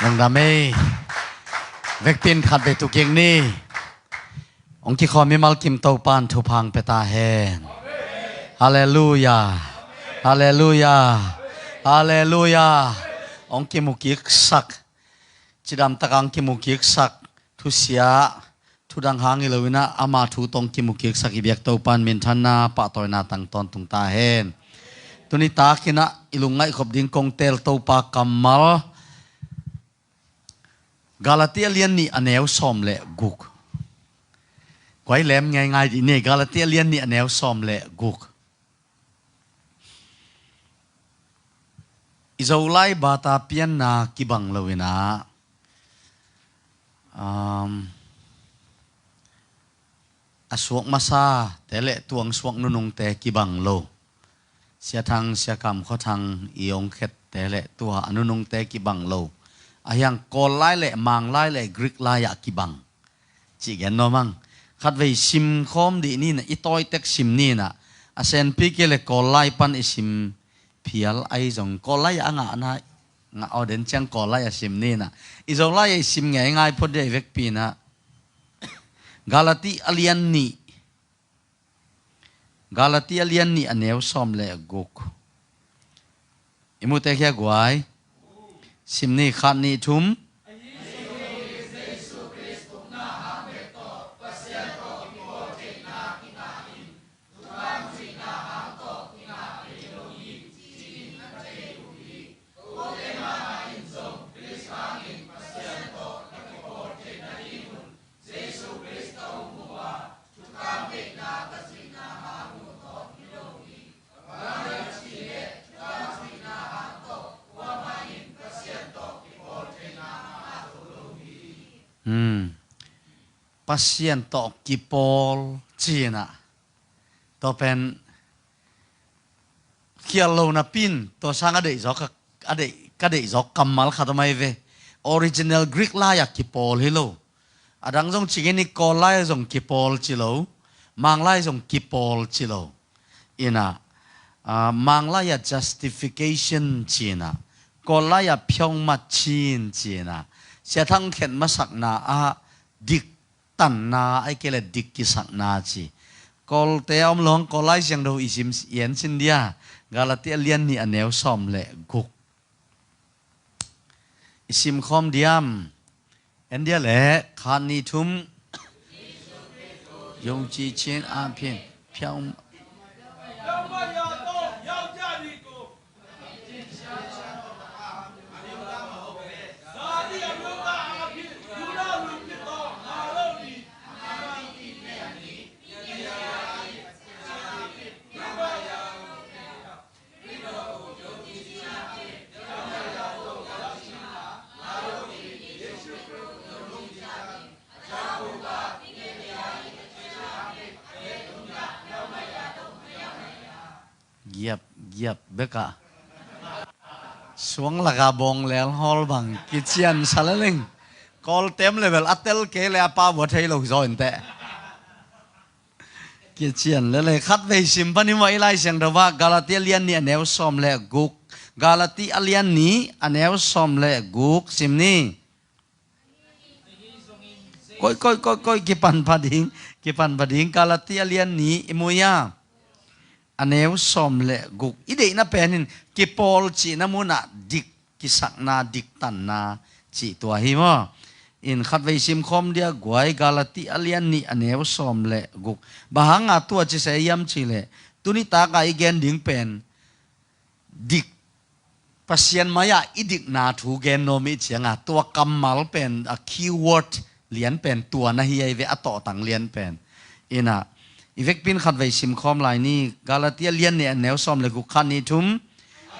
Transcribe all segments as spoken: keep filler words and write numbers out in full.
Lungdam ei. Vekpi in khat vei tu kik ni. Hong kikhawm mimal kim Topa'n thupha hong pia ta hen. Halleluiah. Halleluiah. Halleluiah. Hong kimu kiksak, cidam takin hong kimu kiksak thusia, thudang hang hi lo in ah, ama thu tawh hong kimu kiksak i biak Topa'n minthanna, pahtawina tang tawntung ta hen. Tuni takin ah i lungngaih khop ding kong teel Topa kammal, Galati a lian nih a neu sawm le guk. Guai, lem ngeingai dih ni, Galati a lian nih a neu sawm le guk. I Zolai bata pianna kibang lo in ah, um, a suak masate le tua hong suak nunungte kibang lo. Sia Thang, Sia Kam Khua Thang i hong khette le tua a nunungte kibang lo. A hiang Kawl lai le Mang lai le Greek lai ah kibang. Cih gen nuam ing. Khat vei sim khawm dih ni in ah, i tawi tek sim ni in ah. A senpi kei le Kawl lai pan i sim phial ahi zong, Kawl lai ah a ngahna, ngah aw den ciang Kawl lai ah sim ni in ah. I Zolai ah i sim ngeingai phot dih i vekpi in ah. Galati a lian nih. Galati a lian nih a neu sawm le guk. I mu tek hia guai? Sim ni, khat, nih, thum. Hmm. Pasian tawh kipawl ci-in ah, tua pen khial lo napi in tua sang a deih zawk, a deih, ka deih zawk kammal khat om ahi ve. Original Greek lai ah kipawl hi lo. A dang zong ci kei ni, Kawl lai ah zong kipawl ci lo, Mang lai zong kipawl ci lo. In ah, ah, Mang lai ah justification ci-in ah, Kawl lai ah pheomatchin ci-in ah, Sia Thang khen masakna ah diktanna, ahih kei leh dik kisakna ci. Kawlte a om lo hang Kawl Lai Siangtho i sim, i en sin dia, Galati a lian nih a neu sawm le guk. I sim khawm diam? En dia leh, khat, nih, thum. Yong ci chin a phian phiang. Giap, giap bek ah. Suang lak ah bawng lel hawl bang kician sa lel ing. Kawlte'n level a tel kei leh a pa bua thei lo zaw inteh. Kician lel e. Khat vei sim pan i mu a, i Lai Siangtho ah, Galati a lian nih a neu sawm le guk. Galati a lian nih a neu sawm le guk sim ni. Koih, koih, koih, koih, kipan pha ding, kipan pha ding. Galati a lian nih i mu a, a neu sawm le guk. I deihna pen in kipawl cihna mun ah dik kisakna, diktanna cih tua hi maw. In khat vei sim khawm dia guai, Galati a lian nih a neu sawm le guk. Bang hang a tua ci se hiam cih leh, tuni tak a i gen ding pen dik, Pasian mai ah i dikna thu gen nuam i hih ciang a, tua kammal pen a keyword lian pen tua na hi ahi ve, a tawhtang lian pen. In ah, i vekpi in khat vei sim khawm lai ni, Galati a lian nih a neu sawm le guk, khat, nih, thum.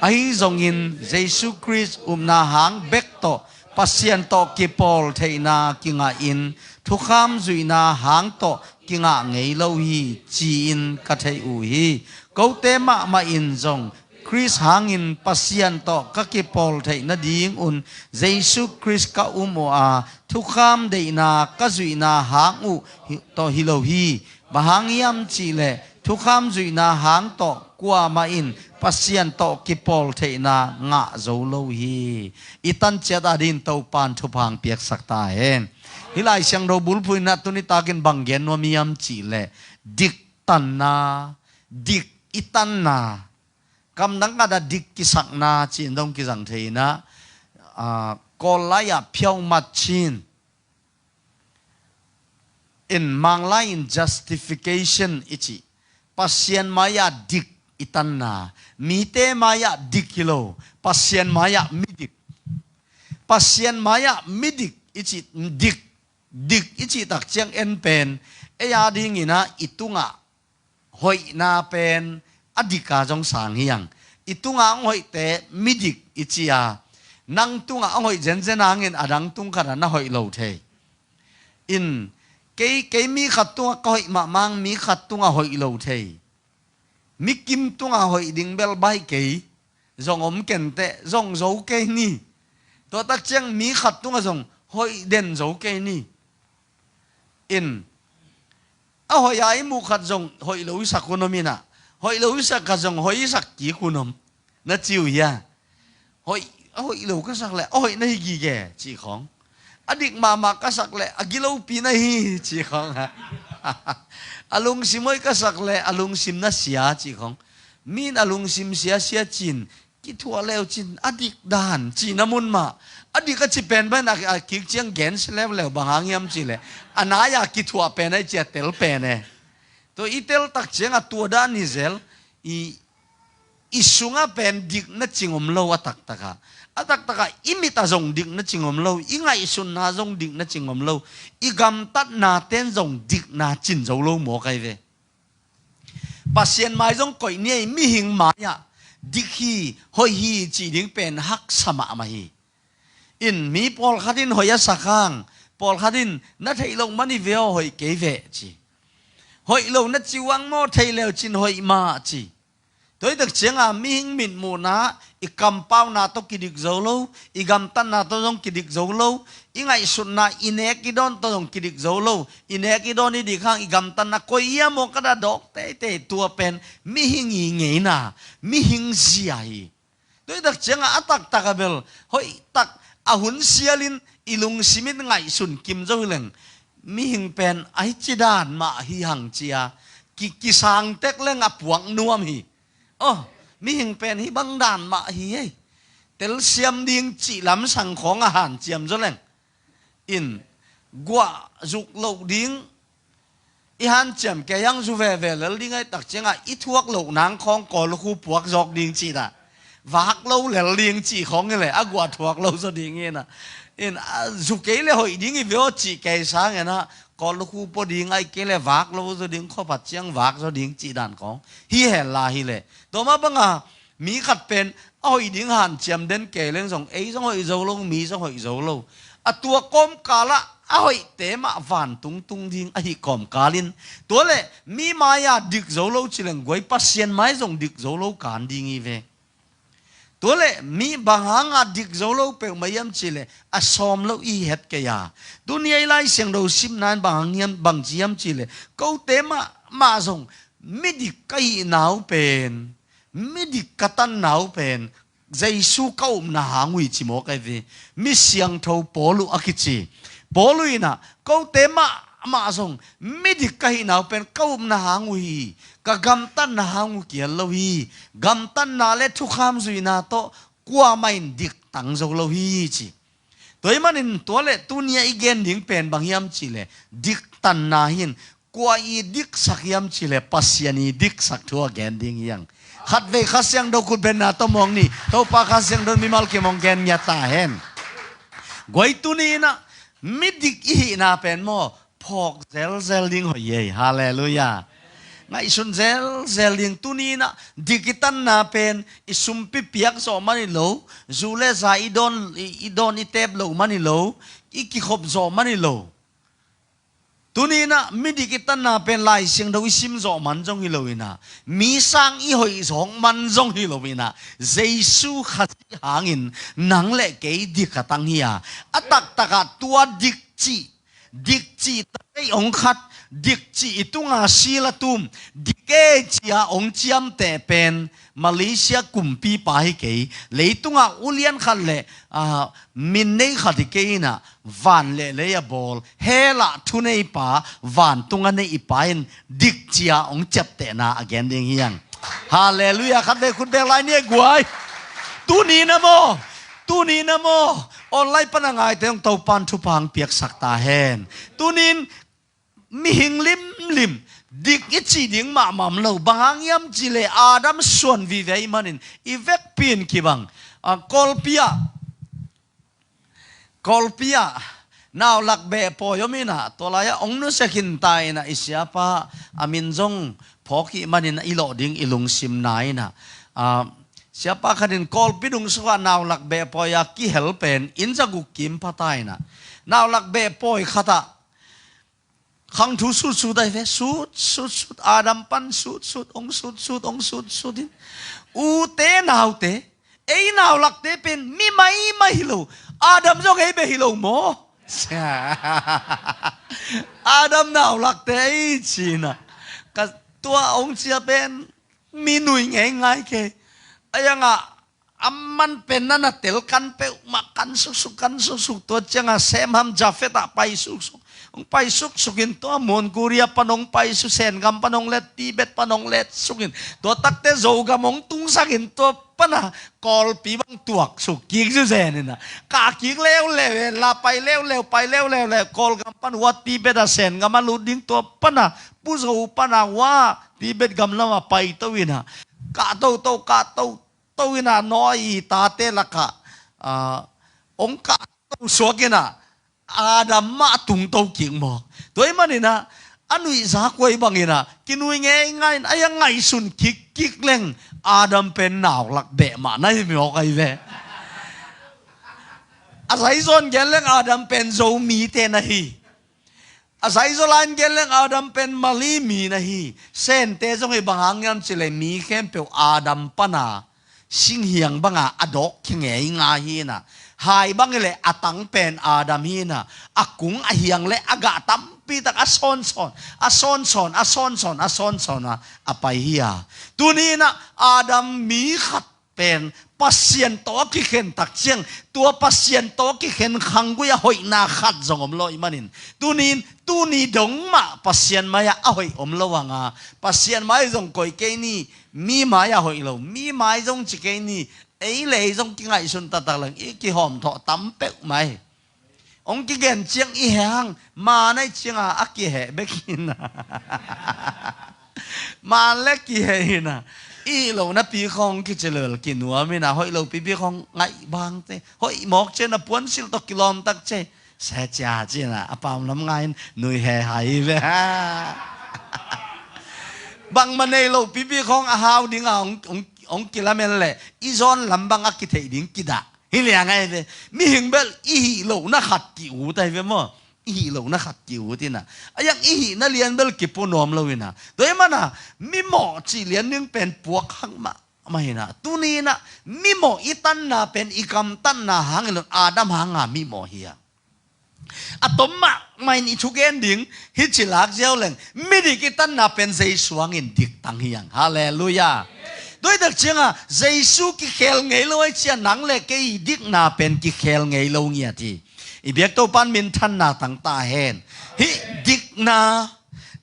Ahi zongin Jesu Khrist upna hang bek tawh Pasian tawh kipawl theihna kingah in, thukham zuihna hang tawh kingah ngei lo hi ci-in ka thei uh hi. Kote mahmah in zong Khrist hangin Pasian tawh ka kipawl theih nadingun Jesu Khrist ka um uh a, thukham deihna ka zuihna hang uh hi, tawh hi lo hi. Bang hang hiam cih leh thukham zuihna hang tawh kuamah in Pasian tawh kipawl theihna ngah zo lo hi. I tan ciat adingin Topan thupha piaksak ta hen. Hih Lai Siangtho bulphuh in ah tuni takin bang gen nuam hiam cih leh, dik tanna, dik i tanna, kamdang khat ah dik kisakna ci-in dong kizang thei in ah, ah, Kawl lai-ah phiaumat cin, in Manglai in justification i cih. Pasian mai-ah dik i tanna. Mite mai-ah dik hi lo, Pasian mai-ah midik. Pasian mai-ah midik i cih, dik, dik i cih tak ciang en pen, ei adingin ah i tungah hoihna pen a dik a zong sang hi hang. I tungah hong hoihte midik i ci a, nang tungah hong hoih zenzen hangin a dang tung khat ah na hoih lo thei. In, kei, kei mi khat tungah ka hoih mahmah, mi khat tungah hoih lo thei. Mi kim tungah hoih ding bel baih kei, zong om kenteh, zong zo kei ni. Tua tak ciang mi khat tungah zong hoih den zo kei ni. In, a hoih a i muh khat zong hoih lo i sak hun om in ah, hoih lo i sak khat zong hoih i sak kik hun om. Na ci uh hia? Hoih, a hoih lo ka sak leh a hoih na hi gige cih khawng. A dik mahmah ka sak leh a gilopi na hi cih khawng. A lungsim hoih ka sak leh a lungsim na sia cih khawng. Mi in a lungsim siasia cin, kithuah leu cin a dik dan cihna mun mah. A dik a ci pen pen a, a kik ciang gensia leuleu, bang hang hiam cih leh, a nai-a kithuah pen a i ci a tel pen e. Tua i tel tak ciang a tua dan hi zel. I, i sungah pen dik na cing om lo a taktakah. A taktakah i mit ah zong dik na cing om lo, i ngaihsutna zong dik na cing om lo, i gamtatna ten zong dik na cin zo lo maw kai ve. Pasian mai zong koih ni ei, mihing mai-ah dik hi, hoih hi cih ding pen haksa mahmah hi. In, mi pawlkhat in hoih a sak hang, pawlkhat in na theih loh man hi ve aw, hoih kei ve ci. Hoih lo na ci uh hang maw, theih leu cin hoih mah ci. Tua hi tak ciangah mihing mitmuhna, i kampauna tawh kidik zo lo, i gamtatna tawh zong kidik zo lo, i ngaihsutna, i nek i dawn tawh zong kidik zo lo, i nek i dawn i dik hang, i gamtatna koi hiam aw ka dadawk teitei, tua pen mihing i ngeina, mihing zia hi. Tua hi tak ciangah a taktak a bel hoih tak a hun sialin i lungsim in ngaihsun kim zo hi leng, mihing pen a hi ci dan mah hi hang ci a, ki, kisang tek leng a puak nuam hi. Aw, mihing pen hih bang dan mah hi ei. Telsiam ding cih lamsang khawng a hanciam zaw leng. In, guah zuk loh ding i hanciam kei hang, zu veve lel ding ahih tak ciangah i thuak loh nang khawng kawllukhu puak zawk ding cih dah. Vak lo lel ding cih khawng hi leh a guah thuak lo zaw ding hi in ah. In, a, zu kei leh hoih ding hi ve aw cih kei sangin ah, kawllukhu pua ding, ahih kei leh vak lo zaw ding, khuaphat ciang vak zaw ding cih dan khawng hi hen la hi leh. Tua mah bangah mi khat pen a hoih ding hanciam den kei leng zong, ei zong hoih zo lo, mi zong hoih zo lo. A tua kawmkalah a hoihte mah vantung tung ding ahih kawmkal in, tua leh mi mai-ah dik zo lo ci leng guai, Pasian mai zong dik zo lo kan ding hi ve. Tua leh mi bang hangah dik zo lo peuhmah hiam cih leh a sawm lo i het kei a. Tuni a i Lai Siangtho simna in bang hang hiam, bang ci hiam cih leh, kote mahmah zong midik ka hihna uh pen, midik ka tanna uh pen Jesu ka upna hang uh hi ci maw kai ve. Mi siangtho Paul uh a kici. Paul uh in ah, kote mahmah zong midik ka hihna uh pen ka upna hang uh hi, ka gamtatna hang uh kihel lo hi. Gamtatna le thukham zuihna tawh kuamah in diktang zo lo hi ci. Tua ahih manin tua leh tuni a i gen ding pen bang hiam cih leh, diktanna hi in, kua i diksak hiam cih leh Pasian i diksak thu a gen ding hi hang. Khatvei Kha Siangtho khut benna tawh mawng ni, Topa Kha Siangtho in mimal kim hong gen ngiat ta hen. Guai, tuni in ah midik i hihna pen maw, phawk zelzel ding hoih hi ei. Halleluiah. Ngaihsun zelzel ding. Tuni in ah dik i tanna pen i sumpi piak zawh man hi lo, zu le za i dawn, i, i dawn i tep loh man hi lo, i kikhop zawh man hi lo. Tuni in ah midik i tanna pen Lai Siangtho i sim zawh man zong hi lo in ah, mi sang i hoih zawk man zong hi lo in ah, Jesu Khazih hangin nang le kei dik a tang hi a. A taktak ah tua dik cih, dik cih tak ei hong khat, dik cih i tunga sil a tum, dik e ci-a hong ciamteh pen Malaysia kumpipa hi kei. Leitungah ulian khat le, ah, min nei khat hi kei inah, van le lei a bawl, hell ah thuneipa, vantung a nei i Pa in dik ci-a hong ciaptehna a gen ding hi hang. Halleluiah. Khat vei khut beng lai ni e guai. Tuni na maw, tuni na maw, online pan a ngaite hong Topan thupha hong piaksak ta hen. Tunin mihing limlim, dik i cih ding mahmah om lo, bang hang hiam cih leh Adam suan vive ahih manin i vekpi in kibang. Ah, Kawlpi ah, Kawlpi ah naulak beh pawi om inah, tua lai-ah hong nusia khin ta inah, i siapa a min zong phawk ahih manin i lawh ding i lungsim na inah. Ah, siapa khat in Kawlpi dungsuk ah naulak beh pawi a kihel pen inn zaguk kim pha ta inah, naulak beh pawi khat ah khangthu sutsut ahi ve, sut, sutsut, Adam pan sutsut, hong sutsut, hong sutsut in. Ute naute, ei naulakte pen mi maimai hi lo, Adam zong ei beh hi lo maw? Adam naulakte ei ci inah. Ka tua hong cia pen mi nui ngeingai kei. A iangah a man pen na na tel kan peuhmah, kan suksuk, kan suksuk, tua ciangah Sem, Ham, Jafet ah pai suksuk. Hong pai suksuk in tua Mon Korea pan hong pai suk, Sen gam pan hong let, Tibet pan hong let suk in, tua takte Zogam hong tungsak in, tua pana Kawlpi bang tuaksuk kik suzen inah. Kah kik leuleu hen la, pai leuleu, pai leuleu le, Kawlgam pan hua Tibet ah Sen gam a lut ding, tua pana Pu Zo pana hua Tibet gam lamah paito inah. Kah toto, kah toto, to inah, Noah i tate lakah, ah, hong kah to suak inah, Adam mah tungto kik mawk. Tua ahih maninah a nuihza kuai bang inah kinui ngeingai in, a iang ngaihsun kikkik leng Adam pen naulak beh mah na hi mawk ahi ve. A zaizawn gen leng Adam pen Zomite na hi. A zaizaw lai-in gen leng Adam pen Mali mi na hi. Sente zong hi, bang hang hiam cih leh mi khempeuh Adam pana singhiang banga a dawk khia ngeingai hi inah. Hai bang hi leh a tang pen Adam hi inah, a kung a hiang le a gah tampi tak a sawnsawn, a sawnsawn, a sawnsawn, a sawnsawn a, a pai hi a. Tuni inah Adam mi khat pen Pasian tawh a kikhen tak ciang, tua Pasian tawh a kikhen khanggui a hoihna khat zong om lo ahih manin, tunin, tuni dong mah Pasian mai-ah a hoih om lo hang a, Pasian mai zong koih kei ni, mi mai-ah hoih lo, mi mai zong ci kei ni, ei le ei zong kingaihsun taktak leng i kihawmthawh tam peuhmah hi. Hong kigen ciang i heh hang, ma na hih cianga a kiheh bek hi inah. Ma le kiheh hi inah. I hih loh napi khawng kici lel kinuam inah, hoih loh pipi khawng ngaih bangte, hoih mawk ciang a puansilh tawh kilawm tak ciang, se cia ci inah, a pamlam ngai in nui he hai ve. Bangmah nei loh pipi khawng a hau dinga hong, hong, hong kilamen leh i zawn lam bang a kitheih ding kidah. Hi liang ahi ve. Mihing bel i hih lohna khat ki-ut ahi ve maw? I hih lohna khat ki-ut inah, a iang i hihna lian bel kipu nuam lo inah. Tua ahih mana mimawh cih lian ding pen puak hak mahmah inah. Tuni inah mimawh i tanna pen i gamtatna hang hi lo, Adam hanga mimawh hi a. A tom mahmah in i thugen ding, hih ci lak ziau leng, midik i tanna pen Jesu hangin diktang hi hang. Halleluiah. Tua hi tak cianga Jesu kikhel ngei lo ahih ciang nang le kei i dikna pen kikhel ngei lo ngiat hi. I biak Topan minthanna tang ta hen. Hih dikna,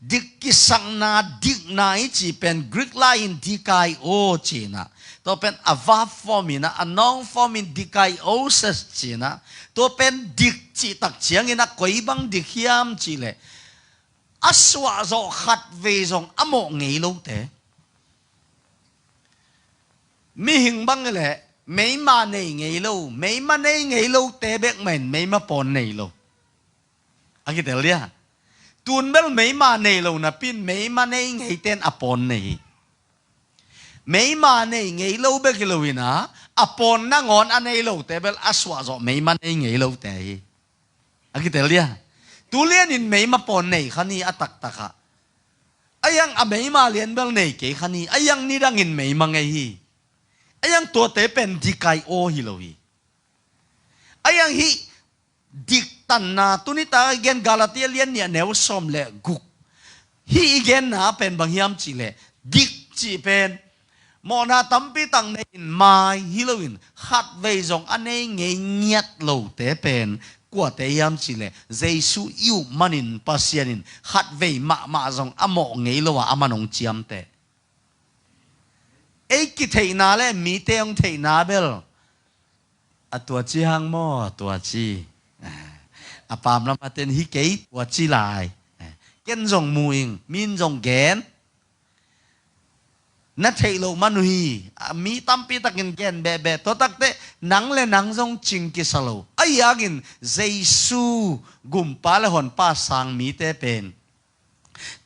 dik kisakna, dikna i cih pen Greek lai-in dikaio ci inah, tua pen a verb form inah, a noun form in dikaiosis ci inah, tua pen dik cih tak ciang inah koi bang dik hiam cih leh, a suahzawh khat vei zong a mawh ngei lote. Mihing bang hi leh meima nei ngei lo, meima nei ngei lote bek mah in meima pawn nei lo. A kitel dia. Tun bel meima nei lo napi in meima nei ngeite in a pawn nei hi. Meima nei ngei lo bek hi lo inah, a pawn nangawn a nei lote bel a suahzawh meima nei ngei lote hi. A kitel dia. Tu lianin meima pawn nei kha ni a taktak ah. A iang a meima lian bel nei kei kha ni, a iang nidangin meima ngei hi. A iang tuate pen dikaio hi lo hi. A iang hih diktanna, tuni tak a gen Galatia lian nih a neu sawm le guk. Hih i genna pen bang hiam cihleh, dik cih pen mawhna tampi tak nei in mai hi loin, khatvei zong a nei ngei ngiat lote pen kuate hiam cihleh, Jesu i up manin Pasian in khatvei mahmah zong a mawh ngei lo a, a man hong ciamteh. Ei kitheihna le mite hong theihna bel, a tua ci hang maw, tua ci. A pamlam a ten hi kei, tua ci lai. Ken zong mu ing, min zong gen. Na theih loh man uh hi. A, mi tampi takin gen behbeh. Tua takte nang le nang zong cing kisa lo. Ahi hangin Jesu gumpa le honpa sang mite pen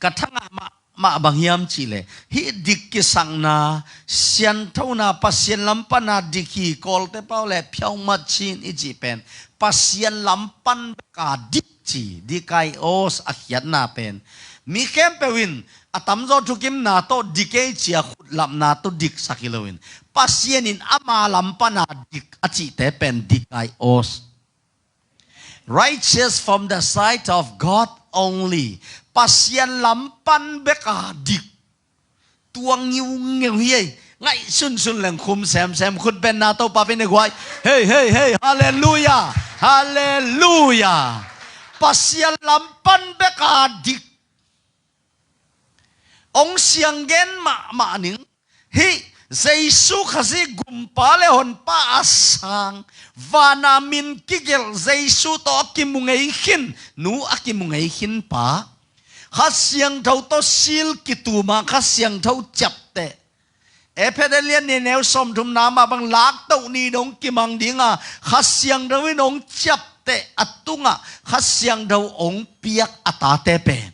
ka thangah mahmah bang hiam cihleh, hih dik kisakna, sianthona, Pasian lam pana dik hi, Kawlte pau le phiaumat chin i cih pen Pasian lam pan beka dik ci, dikaios a khiatna pen mi khempeuh in a tamzaw thukimna tawh dik ei ci a khutlapna tawh diksak hi loin, Pasian in ama lam pana dik a cihte pen dikaios. Righteous from the sight of God only. Pasian lam pan beka dik. Tua ngiungeu hi ei. Ngaih sunsun leng khum semsem, khut benna Topa pen i guai. Hei, hei, hei, halleluia. Halleluia. Pasian lam pan beka dik. Ong siang gen mahmah ning. Hih Jesu Khazih gumpa le honpa a sang, vana min kigelh Jesu tawh a kimu ngei khin, nu a kimu ngei khin pa, Kha Siangtho tawh sil kituma Kha Siangtho ciapteh. Efesa lian nih neu sawmthumna mah bang laktoh ni dong kimang dinga Kha Siangtho in ong ciapteh a tungah Kha Siangtho ong piak a tate pen.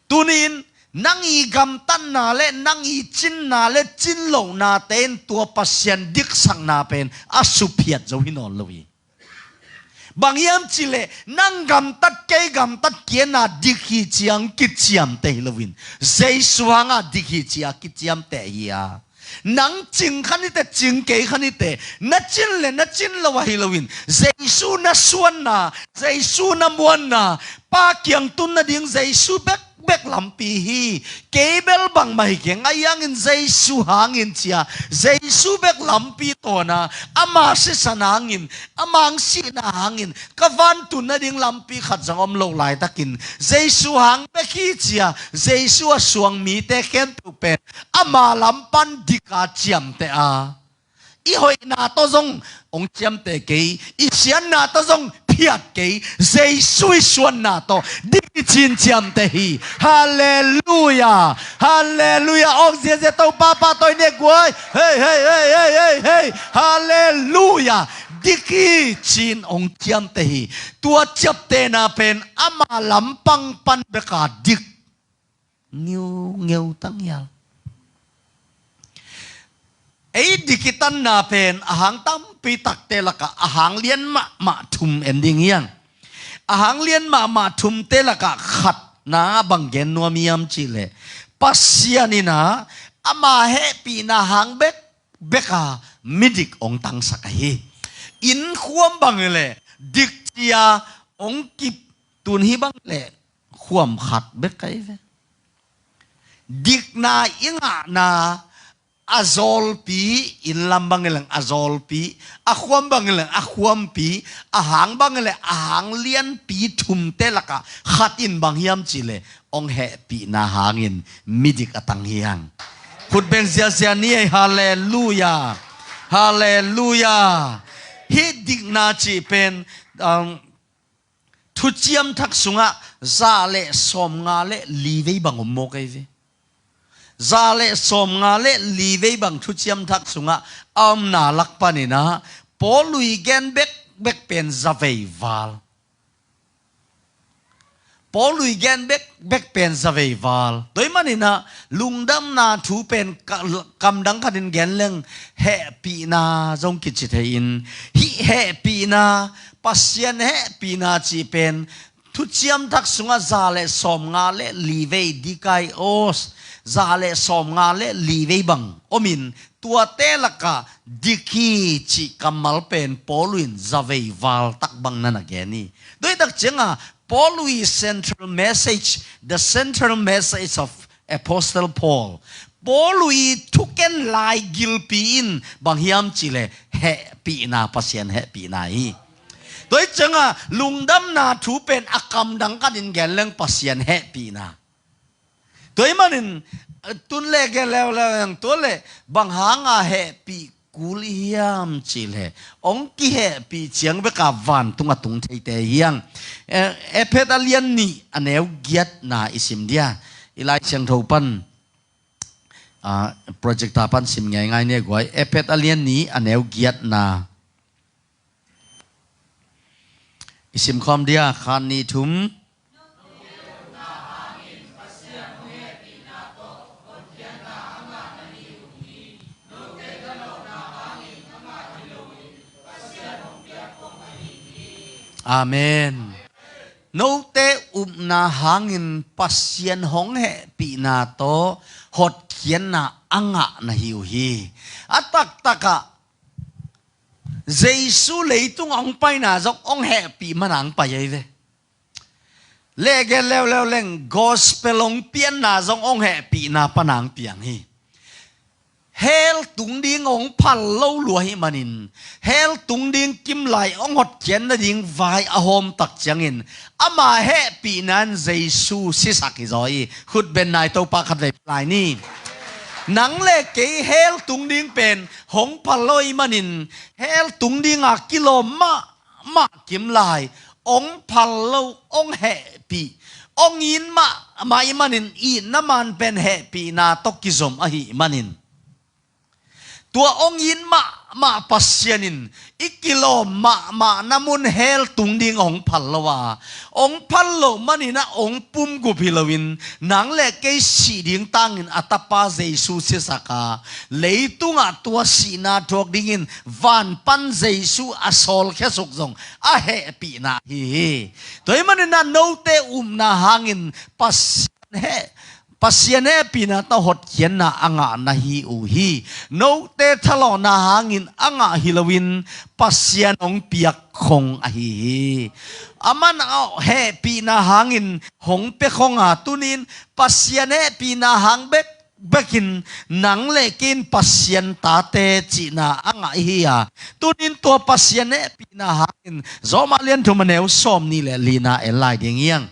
Tuni-in nang i gamtatna le nang i cinna le cinlohnate in tua Pasian diksakna pen a suphiat zo hi nawn lo hi. Bang hiam cihleh nang gamtat kei gamtat kiatna dik hi ciang kiciamteh hi loin Jesu hanga dik hi cia kiciamteh hi a. Nang cing kha nite, cing kei kha nite, na cin le na cin lo ahi loin Jesu na suanna, Jesu na muanna, Pa kiang tun nading Jesu bekbek lampi hi. Kei bel bangmah hi keng, ahi hangin Jesu hangin cia, Jesu bek lampi tawna, ama sisan hangin, ama hong sihna hangin ka vantun nading lampi khat zong om lo laitakin Jesu hang bek hi cia, Jesu a suang mite khempeuh pen ama lam pan dika ciamteh a, i hoihna tawh zong ong ciamteh kei, i sianna tawh zong phiat kei, Jesu i suanna tawh dik i cin ciamteh hi. Halleluia. Halleluia. Ong ziazia Topa pa tawh i nek guai. Hei, hei, hei, hei, hei, hei. Halleluia. Dik hi cin ong ciamteh hi. Tua ciaptehna pen ama lampang pan beka dik. Ngiungeu tanghial. Ei dik i tanna pen a hang tampi takte lakah a hang lian mahmah thum en ding hiang. A hang lian mahmah thumte lakah khatna bang gen nuam hiam cihleh, Pasian in a ama hehpihna hang bek beka midik ong tangsak ahi. Inn khuam bang hileh dik cia ong kip, tun hi bang hileh khuam khat bek ahi ve. Dikna i ngahna a zawlpi, inn lam bang hileng a zawlpi, a khuam bang hileng a khuampi, a hang bang hileh a hang lianpi thumte lakah khat in bang hiam cihleh ong hehpihna hangin midik a tang hiang. Khut beng ziazia ni ei. Halleluia. Halleluia. Hih dikna cih pen, um, Thuciam Thak sungah za le sawmnga le li vei bang om mawk ahi ve. Za le sawmnga le li vei bang Thuciam Thak sungah a omna lak panin ah Paul lui gen bekbek pen za vei val. Paul lui gen bekbek pen za vei val. Tua ahih manin ah lungdamna thu pen ka-, kamdang khatin gen leng hehpihna zong kici thei in, hih hehpihna, Pasian hehpihna cih pen Thuciam Thak sungah za le sawmnga le li vei, dikaios, za le sawmnga le li vei bang omin, tuate lakah dik hi cih kammal pen Paul in za vei val tak bang na na gen hi. Tua hi tak ciangah Paul ii central message, the central message of Apostle Paul. Paul ii thuken lai gilpi in bang hiam cih leh hehpihna, Pasian hehpihna hi. Tua hi ciangah lungdamna thu pen a kamdang khat in gen leng Pasian hehpihna. Tua ahih manin, tun leh gen leuleu leng tua leh bang hanga hehpih kul i hiam cih leh hong kihehpih ciang bek a vantung a tung theite hi hang. Eh, Efesa a lian nih a neu giatna i sim dia. I Lai Siangtho pan, ah, projector pan sim ngeingai ni guai. Efesa a lian nih a neu giatna. I simkhawm dia, khat, nih, thum. Amen. Note upna hangin Pasian hong hehpihna tawh hotkhiatna a ngah na hi uh hi. A taktakah Jesu leitung a hong paina zong hong hehpih man a hong pai ahi ve. Leh gen leuleu leng gospel hong pianna zong hong hehpihna pan a hong piang hi. Hell tung ding hong phal lo lua ahih manin, hell tung ding kim lai hong hotkhiat nading vai a hawm tak ciangin ama hehpihna in Jesu sisak hi zaw hi. Khut beng nai, Topa khatvei pia lai ni. Nang leh kei hell tung ding pen hong phal lo ahih manin, hell tung dinga kilawm mah mah kim lai hong phal lo, hong hehpih, hong it mahmah ahih manin itna man pen hehpihna tawh kizom ahih manin, tua hong it mahmah Pasian in i kilawm mahmahna mun hell tung ding hong phal lo a, hong phal loh manin ah hong pumgup hi loin, nang leh kei sih ding tangin a tapa Jesu sisak a, leitungah tua sihna thuak dingin van pan Jesu a sawlkhia suk zong a hehpihna hi hi. Tua ahih manin ah note upna hangin Pasian heh, Pasian hehpihna tawh hotkhiatna a ngah na hi uh hi. Note thalawhna hangin a ngah hi loin Pasian hong piak khong ahi hi. Aman a hehpihna hangin hong pia khong a, tuni-in Pasian hehpihna hang bekbekin nang leh kei in Pasian tate cihna a ngah i hi a, tuni-in tua Pasian hehpihna hangin Rom a lian thum a neu sawmnih leh lina en lai ding hi hang.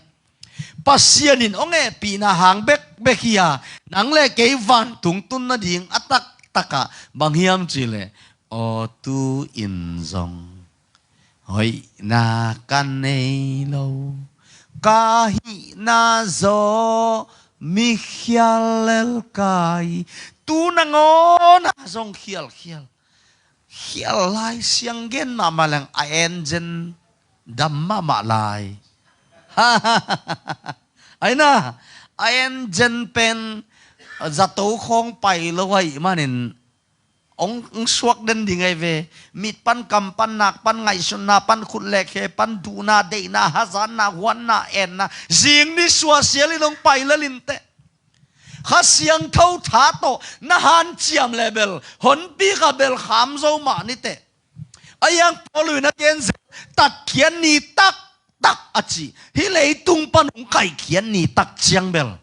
Pasian in hong hehpihna hang bekbek hi a, nang leh kei vantung tun nading a taktakah bang hiam cih leh, aw, tu-in zong hoihna ka nei lo, ka hihna zaw mi khial lel ka hi. Tu nangawn ah zong khialkhial, khial lai, siang gen mahmah leng a engine dam mahmah lai. Aina, a engine pen zato khawng pai lo ahih manin hong, hong suak den ding ahi ve. Mit pan, kam pan, nak pan, ngaihsutna pan, khut leh khe pan, duhna, deihna, hazatna, huanna, enna, zing ni suah sialin hong pai lel inteh. Kha Siangtho tha tawh na hanciam leh bel, honpi kha bel kham zo mah niteh. Ahi hang Paul in a gen zel, tatkhiat ni taktak a ci. Hih leitung pan hong kaikhiat ni tak ciang bel,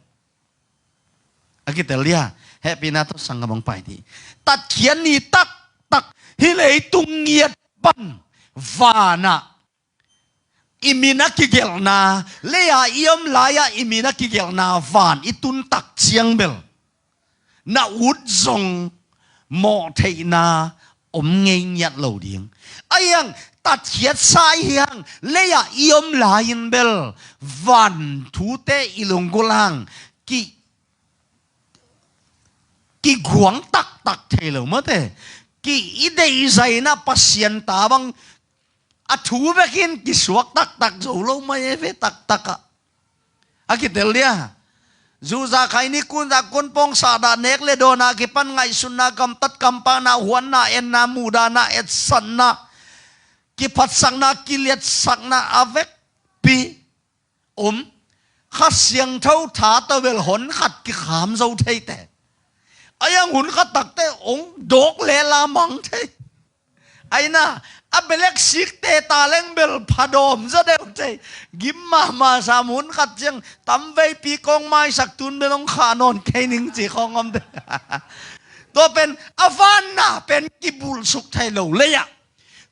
a kitel dia, hehpihna tawh sanggam hong pai dih. Tatkhiat ni taktak, hih leitung ngiat pan vanah i min a kigelhna, lei-a i om lai-ah i min a kigelhna van i tun tak ciang bel, na ut zong mawhtheihna om ngei ngiat lo ding. Ahi hang tatkhiatsa i hi hang, lei-ah i om lai-in bel van thute i lunggulh hang ki, kiguang taktak thei lo mawte. Ki, i deihzai-in ah Pasian ta bang a thu bekin kisuak taktak zo lo mai e ve taktakah. A kitel dia. Zu za, khaini, kun za, kun pawng, sahdah, nek leh dawnna kipan, ngaihsutna, gamtat kampakna, huanna, enna, muhdahna, etsakna, kiphatsakna, kiliatsakna a vekpi om. Kha Siangtho tha tawh bel hon khat kikham zo theiteh. Ahi hang hun khat takteh hong dawk leh lamang thei. Aina, a belek sikte ta leng bel phadawm zaw deuh thei. Gim mahmah sam, hun khat ciang tamveipi kong maisak, tun bel hong khah nawn kei ning ci khong om deuh. Tua pen a vanna pen kibulsuk thei lo lei-ah,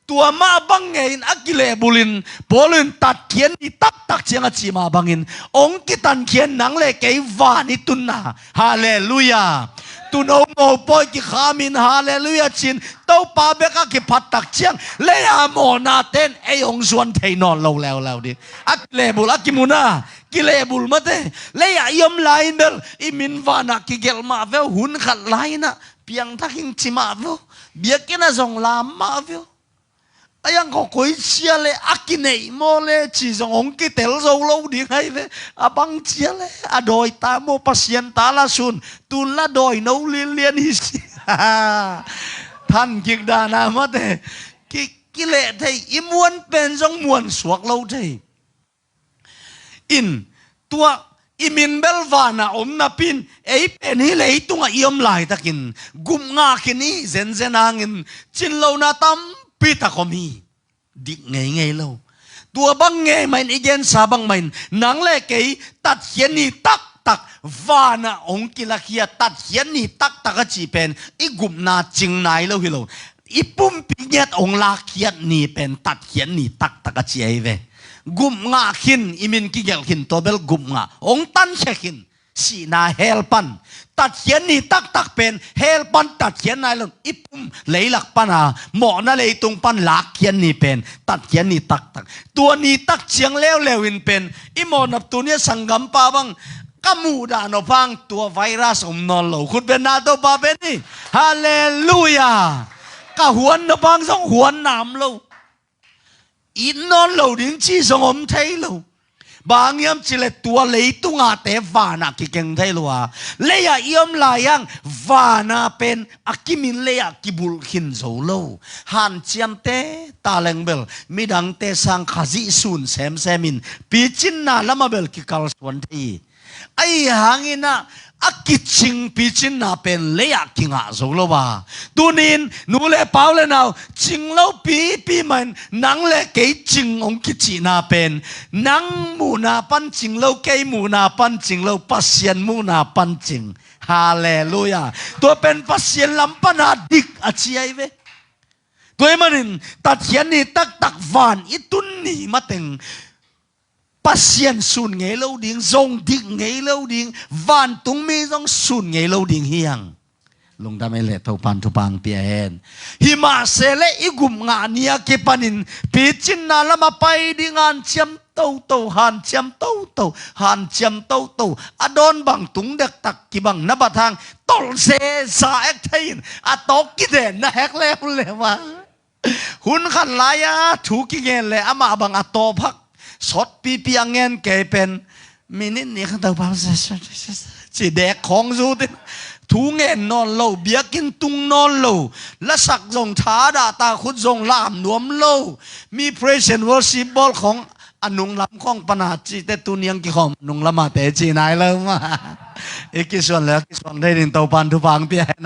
tua mah bang ngei-in a kilehbulin Paul in tatkhiat ni taktak ciang a cih mah bangin hong kitankhiat nang le kei van i tunna. Halleluiah. Tuuno mopawi kikhamin halleluiah ci-in Topa bek a kiphat tak ciang lei-a mawhnate in ei hong zuan thei nawn lo leuleu ding. A kilehbul, a kimuna kilehbul mate. Lei-ah i om lai-in bel i min vanah kigelh mah veu, hun khat lai-inah piangthak ing ci mah veu, biakinn ah zong lam mah veu. A iang khaw koi sia le a kineih maw le ci zong hong kitel zo lo ding ahi ve. A bang cia le a dawi ta maw, Pasian ta la sun, tun la dawi no lianlian hi si. Than kik dana mate. Ki, kileh thei, i muan pen zong muan suak lo thei. In, tua i min bel vanah om napi-in ei pen hih leitungah i om laitakin gupngah khin i hi zenzen hangin cinlohna tampi tak om hi. Dik ngeingei lo. Tua bang ngei mah in, i gensa bang mah in, nang le kei tatkhiat ni taktak vanah hong kilakhia, tatkhiat ni taktak a cih pen i gupna cing nai lo hi lo. I pumpi ngiat hong lakkhiat ni pen tatkhiat ni taktak a ci ahi ve. Gupngah khin, i min kigelh khin, tua bel gupngah. Hong tankhia khin, sihna hell pan. Tatkhiat ni taktak pen hell pan tatkhiat nai lo. I pum leilak pana mawhna leitung pan lakkhiat ni pen tatkhiat ni taktak. Tua ni tak ciang leuleu in pen i mawhnap tuni a sanggampa bang ka muhdah nop hang tua virus om nawn lo. Khut beng na, Topa beng ni. Halleluiah. Ka huan nop hang zong huan nam lo. It nawn lo ding ci zong om thei lo. Bang hang hiam cih leh tua leitung ate vanah kikeng thei lo a, lei-ah i om lai-ang vana pen a kimin lei-ah kibulh khin zo lo. Hanciamte ta leng bel midangte sang Khazih sun semsem in picinna lamah bel kikalsuan thei hi. Ahi hangin ah a kicing picinna pen lei-ah kingah zo lo a. Tuni-in nu le pa u le nau, cing lo pipi mah in, nang le kei cing hong kicihna pen nang muhna pan cing lo, kei muhna pan cing lo, Pasian muhna pan cing. Halleluiah. Tua pen Pasian lam pana dik a ci ahi ve. Tua ahih manin tatkhiat ni taktak van i tun ni mateng Pasian sun ngei lo ding, zong dik ngei lo ding, vantungmi zong sun ngei lo ding hi hang. Lungdam ei leh, Topan thupha hong pia hen. Hi mah se leh i gupngah ni a kipanin picinna lamah pai ding hanciam toto, hanciam toto, hanciam toto. A dawn bang tung dektak kibang na bat hang tolh zeza ek thei-in a tawk kiden na hek leuleu a. Hun khat lai-a thu kigen leh amah bang a tawp hak, sawt pipi a ngen kei pen minit nih khat, Topa, ci dek khawng zut in, thu ngen nawn lo, biakinn tung nawn lo, lasak zong thadah ta, khut zong lam nuam lo, mi praise and worship bawl khawng a nunglam khawng pana cihte tuni ang kikhawm a nunglam a te ci nai lo mah. I kisuan le a kisuan thei ding Topan thupha hong pia hen.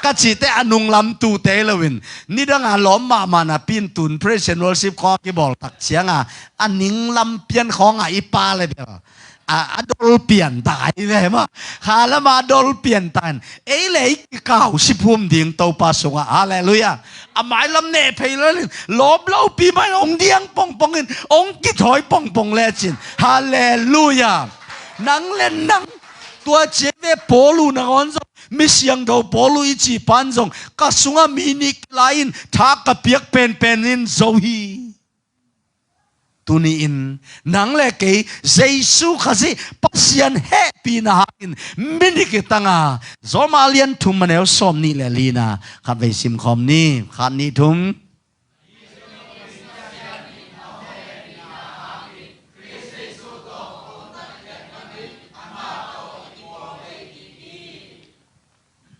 Ka cihte a nunglam tute hi loin, nidanga lawm mahmah napi-in tun praise and worship khawng a kibawl tak cianga a ninglam pian khawngah i pa le bel a, a dol pian ta hi ve maw. Kha lama dol pian ta in ei le i kikau siphum ding Topa sungah. Halleluiah. A mailam neh phei lo in, lawm lopi mah in hong diang pongpong in, hong kithawi pongpong lecin. Halleluiah. Nang le nang, tua ci ve Paul uh nangawn zong, mi siangtho Paul uh i cih pan zong, ka sungah mi nih kilai in tha ka piak penpen in zo hi. Tuni-in nang le kei Jesu Khazih Pasian hehpihna hangin mi nih kitanga, Rom a lian thum a neu sawm nih le lina khatvei simkhawm ni. Khat, nih, thum.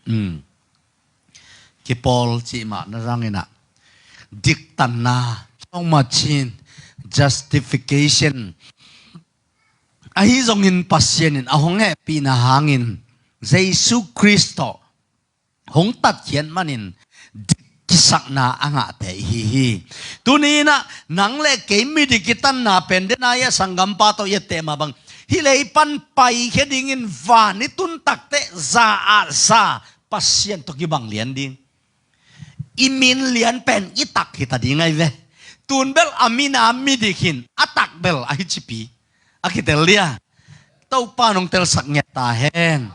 Um. Kipawl cih mah na zangin ah, diktanna, sawngmacin, justification. Ahi zongin Pasian in a hong hehpihna hangin Jesu Khrist tawh hong tatkhiat manin dik kisakna a ngahte i hi hi. Tuni in ah nang le kei midik i tanna pen, den a i a sanggampa tawh i a teh mah bang, hih lei pan paikhia dingin van i tun takteh za ah za Pasian tawh kibang lian ding. I min lian pen i tak hi ta ding ahi ve. Tun bel a min a midik hin, a tak bel ahi cipi a kitel dia. Topa nong telsak ngiat ta hen.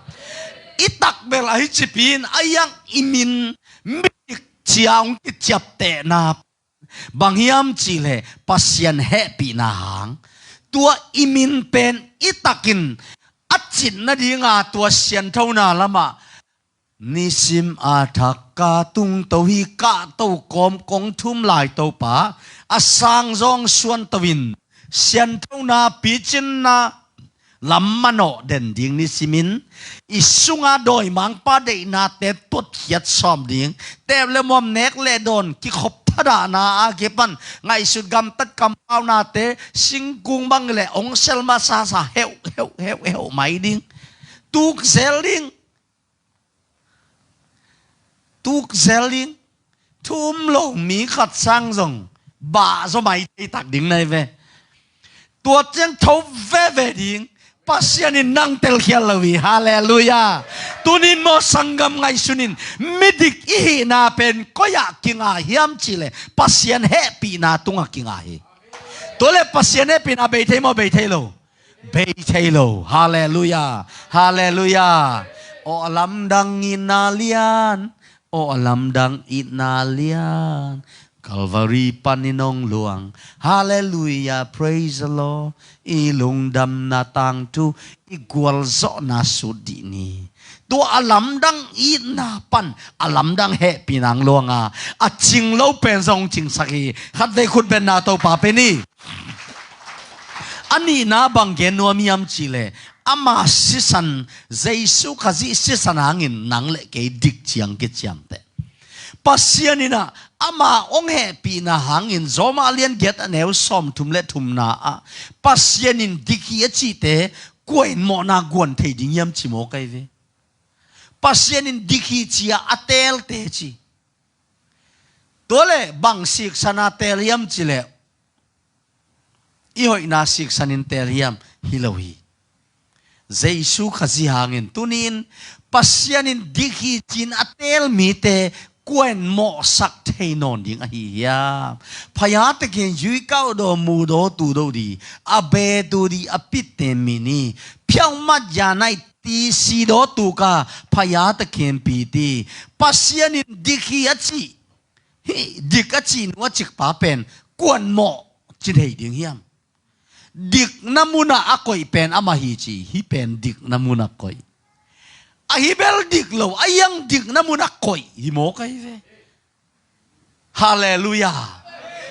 I tak bel ahi cipi in, a iang i min midik cia hong kiciaptehna bang hiam cihleh Pasian hehpihna hang. Tua i min pen i takin a cit nadinga tua sianthona lamah nisim a thak ka tungto hi, kahto kawm kong thum lai Topa, a sang zawng suanto in, sianthona picinna lam manawh den ding nisimin, i sunga dawimangpa deihnate tuatkhiat sawm ding, tep le muam, nek le dawn, kikhop thadahna a kipan ngaihsut gamtat kampaunate singkung bang le ong sel masasa heuh heuh heuh heuh mai ding. Tukzel ding. Tukzel ding. Thu um lo mi khat sang zong bah zaw mai thei tak ding nai ve. Tua ciang tho veve ding. Pasian in nang telkhial lo hi. Halleluiah. Tunin maw sanggam, ngaihsun in, midik i hihna pen koi ah kinga hiam cihleh Pasian hehpihna tungah kinga hi. Tua le Pasian hehpihna bei thei maw, bei thei lo? Bei thei lo. Halleluiah. Halleluiah. Aw a lamdang itna lian. Aw a lamdang itna lian. Calvary panin hong luang. Halleluiah, praise the Lord. I lungdamna tangthu, i gualzawhna sut dih ni. Tua a lamdang itna pan a lamdang hehpihna hong luanga, a cing lo pen zong cingsak hi. Khatvei khutbetna Topa pe ni. A nihna bang gen nuam hiam cihleh, ama sisan, Jesu Khazih sisan hangin nang le kei dik ciang kiciamteh. Pasian in ah ama hong hehpihna hangin Rom a lian giat a neu sawmthum le thumna ah, Pasian in dik hi a cihte kua in mawhna guan thei ding hiam ci mawk ahi ve. Pasian in dik hi ci-a a teelte ci. Tua le bang siksan a teel hiam cihleh, i hoihna siksan in teel hiam? Hi lo hi. Jesu Khazih hangin tuni-in Pasian in dik hi ci-in a teel mite kua in mawhsak thei nawn ding ahi hiam? Phaya takin yuikauh daw, mudaw, tudaw di, a betu di, a pitte mi ni, phiaumat ya nai ti si daw tuka phaya takin pi ti. Pasian in dik hi a cih, hih dik a cih nu a cikpa pen kua in mawh ci thei ding hiam? Dikna munah a koih pen amah hi ci, hih pen dikna munah koih. Ahi bel dik lo, a iang dikna munah koih hi mawk ahi ve. Halleluiah.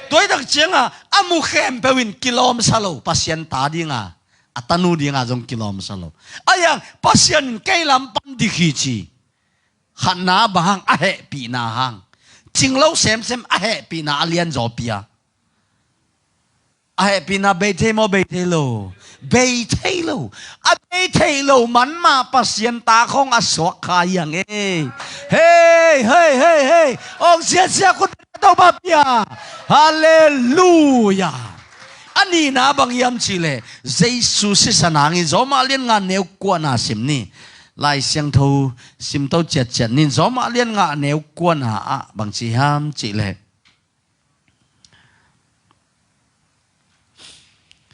Tua hi tak cianga a mu khempeuh in kilawmsa lo, Pasian ta dinga, a tanu dinga zong kilawmsa lo. A iang Pasian in kei lam pan dik hi ci. Khatna bang hang? A hehpihna hang. Cing lo semsem a hehpihna a lianzaw pia. A hehpihna bei thei maw, bei thei lo? Bei thei lo. A bei thei lo man mah Pasian ta khawng a suak kha hiang e. Hei, hei, hei, hei. Ong siasia khut Topa pia. Halleluiah. A nihna bang hiam cihleh, Jesu sisan hangin Rom a lian nga neu kuana sim ni. Lai Siangtho simto ciatciat nin, Rom a lian nga neu kuana ah bang ci hiam cihleh,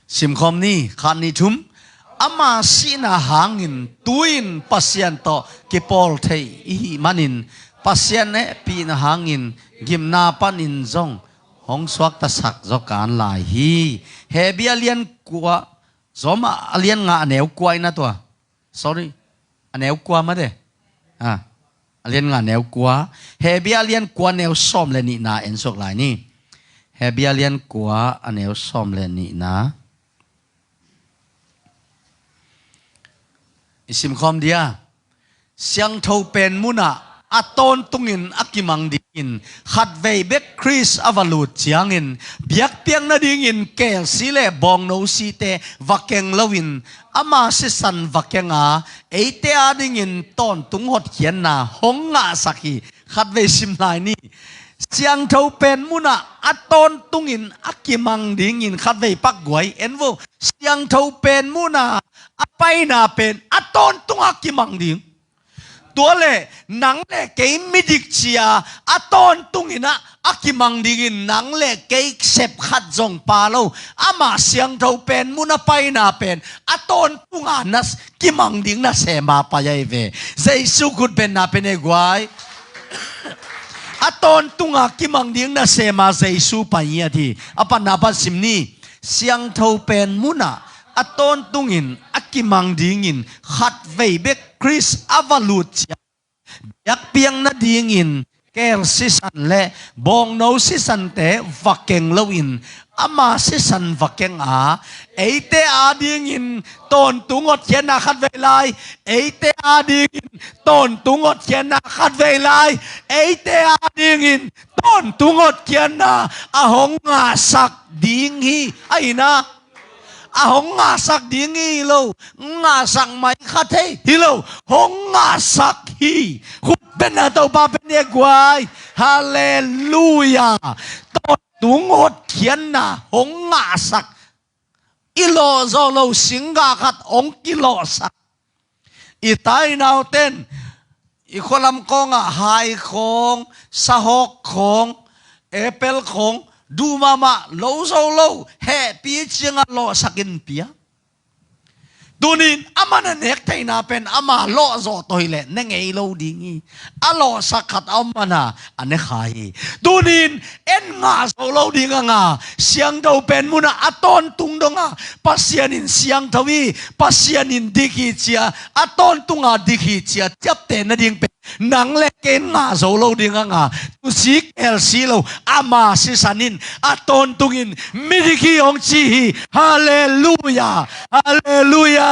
simkhawm ni, khat nih thum. Ama sihna hangin tu-in Pasian tawh kipawl thei i hih manin, Pasian hehpihna hangin gimna panin zong hong suaktasak zaw kan lai hi. Hebru a lian kua, Rom a lian nga neu kua in a tua. Sorry. A neu kua mah de. A, a lian nga neu kua. Hebru a lian kua neu sawm le nihna en suak lai ni. Hebru a lian kua a neu sawm le nihna. I simkhawm dia. Siangtho pen munah a tawntungin a kimang dingin khatvei bek Khrist a va lut ciangin, biakpiak nadingin kelsi le bawngno site va keng loin, ama sisan va kenga, eite adingin tawntung hotkhiatna hong ngahsak hi. Khatvei sim lai ni. Siangtho pen munah a tawntungin a kimang dingin khatvei pakguai en vo. Siangtho pen munah a paina pen a tawntungah kimang ding. Tua le nang le kei midik cia a tawntungin ah a kimang dingin nang le kei sep khat zong pha lo. Ama siangtho pen munah paina pen a tawntunga na kimang ding nasema pai ahi ve. Jesu khutbenna pen e guai. A tawntunga kimang ding nasema Jesu pai ngiat hi. A panna pan sim ni. Siangtho pen munah a tawntungin a kimang dingin khatvei bek Khrist a va lut ciang biakpiakna dingin keel sisan le bawngno sisante va keng loin ama sisan va keng a, eite adingin tawntung hotkhiatna khatvei lai, eite adingin tawntung hotkhiatna khatvei lai, eite adingin tawntung hotkhiatna a hong ngahsak ding hi. Ahi na, a hong ngahsak ding hi lo, ngahsak mai kha thei hi lo, hong ngahsak hi. Khutbenna Topa pen e guai. Halleluia. Tawntung hotkhiatna hong ngahsak. I lawhzawh lo singgah khat hong kilawhsak. I tainau ten i khualam khawngah hai khawng, sahawk khawng, apple khawng, duh mahmah, lo zo lo, hehpih ciangah lawhsakin pia. Tunin amah na nek theihna pen ama lawhzawh tawh hileh ne ngei lo ding hi. A lawhsak khat a om mana a ne kha hi. Tunin en ngah zo lo ding a nga, siangtho pen munah a tawntung donga Pasian in siangtho hi, Pasian in dik hi cia, a tawntunga dik hi cia ciapteh nading pen nang le kei in ngah zo lo ding a nga, tusi kelsi lo, ama sisan in a tawntungin midik hi hong ci hi. Halleluia. Halleluia.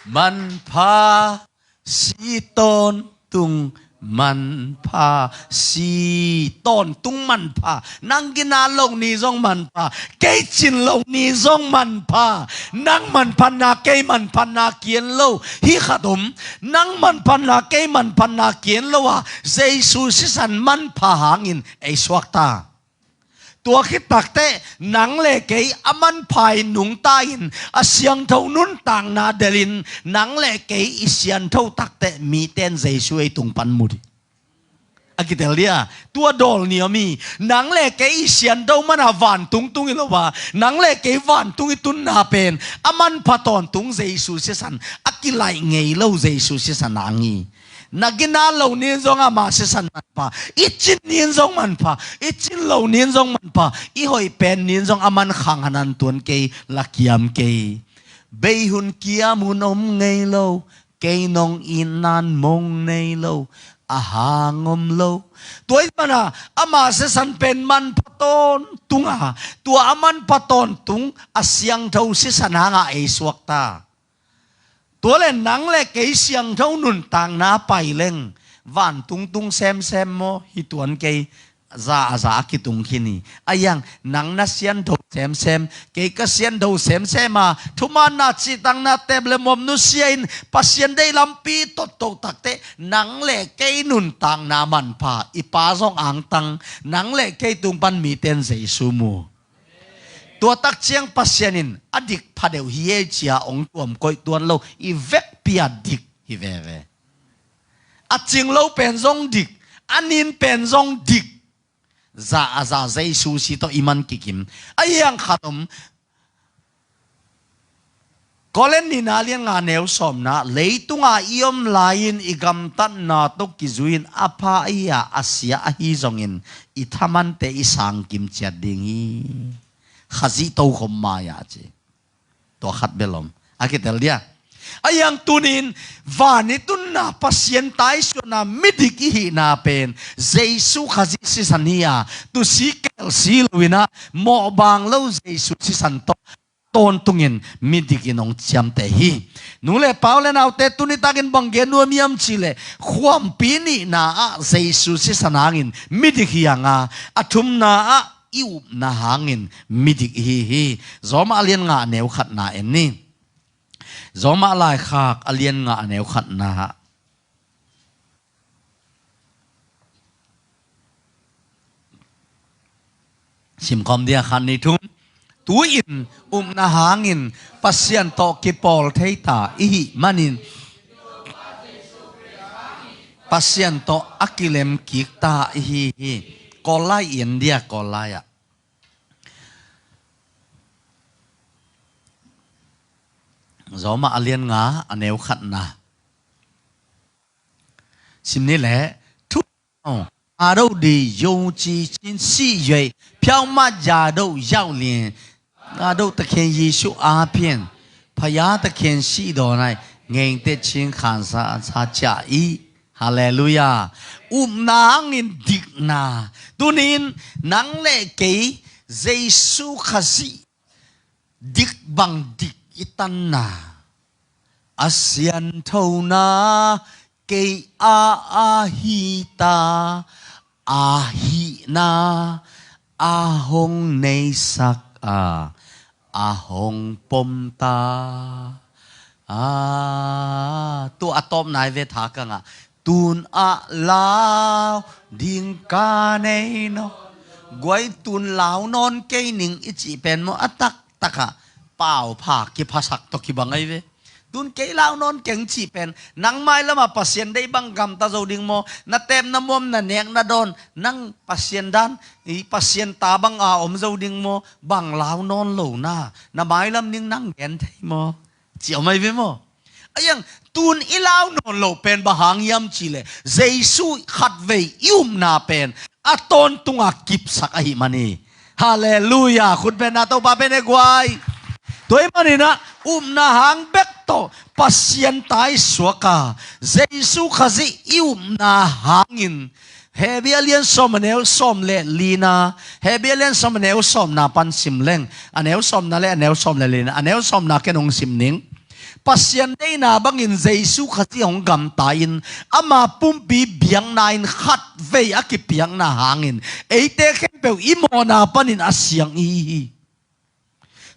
Manpha si tawntung manpha, si tawntung manpha. Nang gina lo ni zong manpha, kei cin lo ni zong manpha. Nang manphatna kei manphatna kian lo hi khat om. Nang manphatna kei manphatna kian lo a, Jesu sisan manpha hangin ei suakta. Tua khit takteh nang le kei a manpha in nungta in a siangtho nuntakna delhin nang le kei i siangtho takteh mite in Jesu ei tung pan mu dih. A kitel dia, tua dawl ni om hi. Nang le kei i siangtho mana vantung tung hi lo a, nang le kei vantung i tunna pen a manpha tawntung Jesu sisan, a kilaih ngei lo Jesu sisan hang hi. Na gina lo ni zong ama sisan manpha, i cin ni zong manpha, i cin lo ni zong manpha, i hoih pen ni zong a man khang hanan tuan kei, lakiam kei. Bei hun kiam hun om ngei lo, kei nong itnan mong nei lo, a hang om lo. Tua i mana ama sisan pen manpha tawntung a, tua a manpha tawntung a siangtho sisan hanga ei suakta. Tua le nang le kei siangtho nuntakna pai leng vantung tung semsem maw, hi tuan kei, za a za a kitung khin hi. A iang nang na siangtho semsem, kei ka siangtho semsem a, thumanna cihtakna tep le mawm nusia in Pasian deih lampi totto takteh nang le kei nuntakna manpha, i Pa zong angtang, nang le kei tung pan mite in Jesu mu. Tua tak ciang Pasian in a dik pha deuh hi e cia ong tuam koih tuan lo, i vekpi a dik hi veve. A cing lo pen zong dik, a nin pen zong dik. Za a za Jesu si tawh i man kikim. A iang khat om. Korin nihna lian nga neu sawmna, leitunga i om lai-in i gamtatna tawh kizui-in a pha ahi a, a sia ahi zongin i thamante i sangkim ciat ding hi. Khazih tokhom mai-ah ci. Tua khat bel om. A kitel dia. A iang tunin van i tunna Pasian taisuanna midik i hihna pen Jesu Khazih sisan hi a, tusi kelsi lo-in ah mawhbang lo Jesu sisan tawh tawntungin midik in hong ciamteh hi. Nu le pau le naute, tuni takin bang gen nuam hiam cih leh khuampi nihna ah Jesu sisan hangin midik hi hang a, a thumna ah i upna hangin midik i hi hi. Rom a lian nga a neu khatna en ni. Rom a laikhak a lian nga a neu khatna. Simkhawm dia khat ni thum. Tu-in upna hangin Pasian tawh kipawl thei ta i hih manin Pasian tawh a kilem kik ta i hi hi. Kawl lai i en dia, Kawl lai ah. Roma a lian nga a neu khatna. Sim ni le, thu 他的弟兄既信，是因瞟mirror的笑脸，他的特權耶穌阿片，พระยาตะเคียนสีดอใน เงงเต็ดชิงขานสาสาจ่าอี Halleluiah. Upna hangin dikna. Tunin nang le kei Jesu Khazih dik bang dik i tanna, a sianthona kei a a hi ta, a hihna a hong neisak a, a hong pom ta. A, tu a tawpna i ve tha ka ngah. Tun a lau ding ka nei nawn. Guai, tun lau nawn kei ning i cih pen maw, a taktakah paupha kiphasak tawh kibang ahi ve. Tun kei lau nawn keng cih pen, nang mailamah Pasian deih bang gamta zo ding maw? Na tep na muam, na nek na dawn, nang Pasian dan, i Pasian ta bang a om zo ding maw? Bang lau nawn lo na, na mailam ding nang gen thei maw? Ci om ahi ve maw? A iang, tun i lau nawn lo pen bang hang hiam cih leh, Jesu khatvei i upna pen a tawntunga kipsak ahih man hi. Halleluiah. Khut bengna, Topa beng e guai. Tua ahih maninah upna hang bek tawh Pasian ta i suak a, Jesu Khazih i upna hangin, Hebru a lian sawm a neu sawm le lina, Hebru a lian sawm a neu sawmna pan sim leng, a neu sawmna le a neu sawm le lina, a neu sawmna ken hong sim ning. Pasian deihna bangin Jesu Khazih hong gamta in, ama pumpi biakna in khatvei a kipiakna hangin eite khempeuh i mawhna panin a siang i hi hi.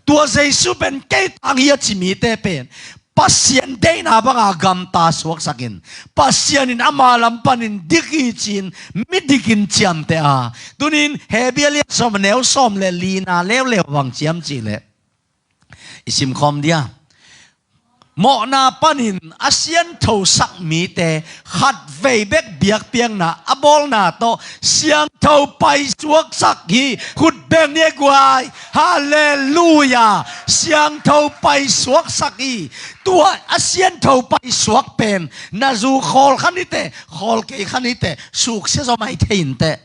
Tua Jesu pen kei tang hi a ci mite pen Pasian deihna banga gamta suaksakin, Pasian in ama lam panin dik hi ci-in midikin ciamteh a. Tunin Hebru a lian sawm a neu sawm le lina leuleu bang ci hiam cih leh, i simkhawm dia. Mawhna panin a sianthosak mite khatvei bek biakpiakna a bawlna tawh siangtho paisuaksak hi. Khut beng ni e guai. Halleluiah. Siangtho paisuaksak hi. Tua a siantho paisuak pen na zu khawl kha ni teh, khawl kei kha ni teh, suksiat zaw mai thei in teh.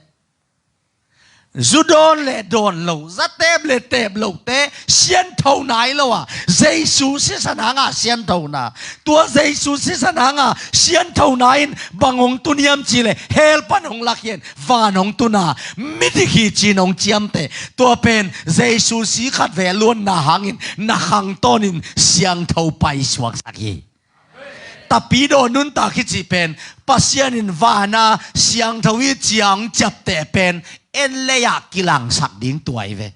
Zu dawn le dawn lo, za tep le tep lote siantho nai lo a, Jesu sisan hanga siantho na. Tua Jesu sisan hanga siantho na in bang hong tun hiam cih leh, hell pan hong lak hi-in van hong tun a, midik hi ci-in hong ciamteh. Tua pen Jesu si khatvei a luanna hangin na khangtawnin siangtho paisuaksak hi. Tapidaw nuntak hi cih pen Pasian in vana siangtho hi ci-a hong ciapteh pen en lei-ah kilangsak ding tua hi ve.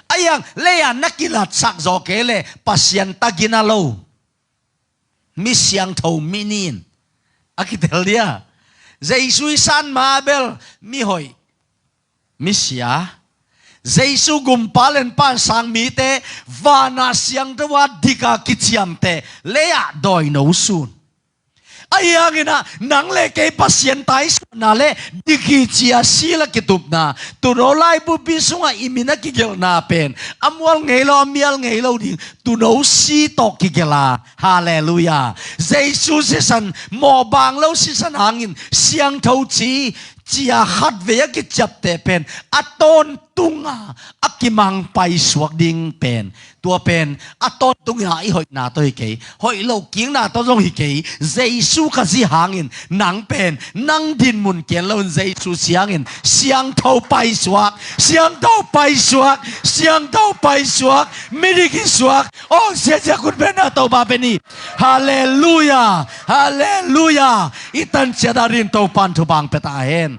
A iang lei-ah na kilatsak zaw kei leh Pasian ta gina lo. Mi siangtho mi ni-in a kitel dia. Jesu i san ma bel mihoih, misia, Jesu gumpa lenpa sang mite vana siangtho a dika kiciamteh lei-ah dawino sun. Ahi hanginah nang le kei Pasian taisuahna le dik hi ci-a sil a kitupna, tuuno laibupi sungah i min a kigelhna pen a mual ngei lo, a mial ngei lo ding tuuno si tawh kigelh a. Halleluiah. Jesu sisan, mawhbang lo sisan hangin siangtho ci, ci-a khatvei a kiciapteh pen a tawntunga a kimang paisuak ding pen, tua pen a tawntunga i hoihna tawh hi kei, hoih loh kikna tawh zong hi kei. Jesu Khazih hangin nang pen nang dinmun kian loin Jesu siangin siangtho paisuak, siangtho paisuak, siangtho paisuak, midik hi suak. Aw, siasia khut bengna Topa beng hi. Halleluiah. Halleluiah. I tanciat a rin Topan thupha pia ta hen.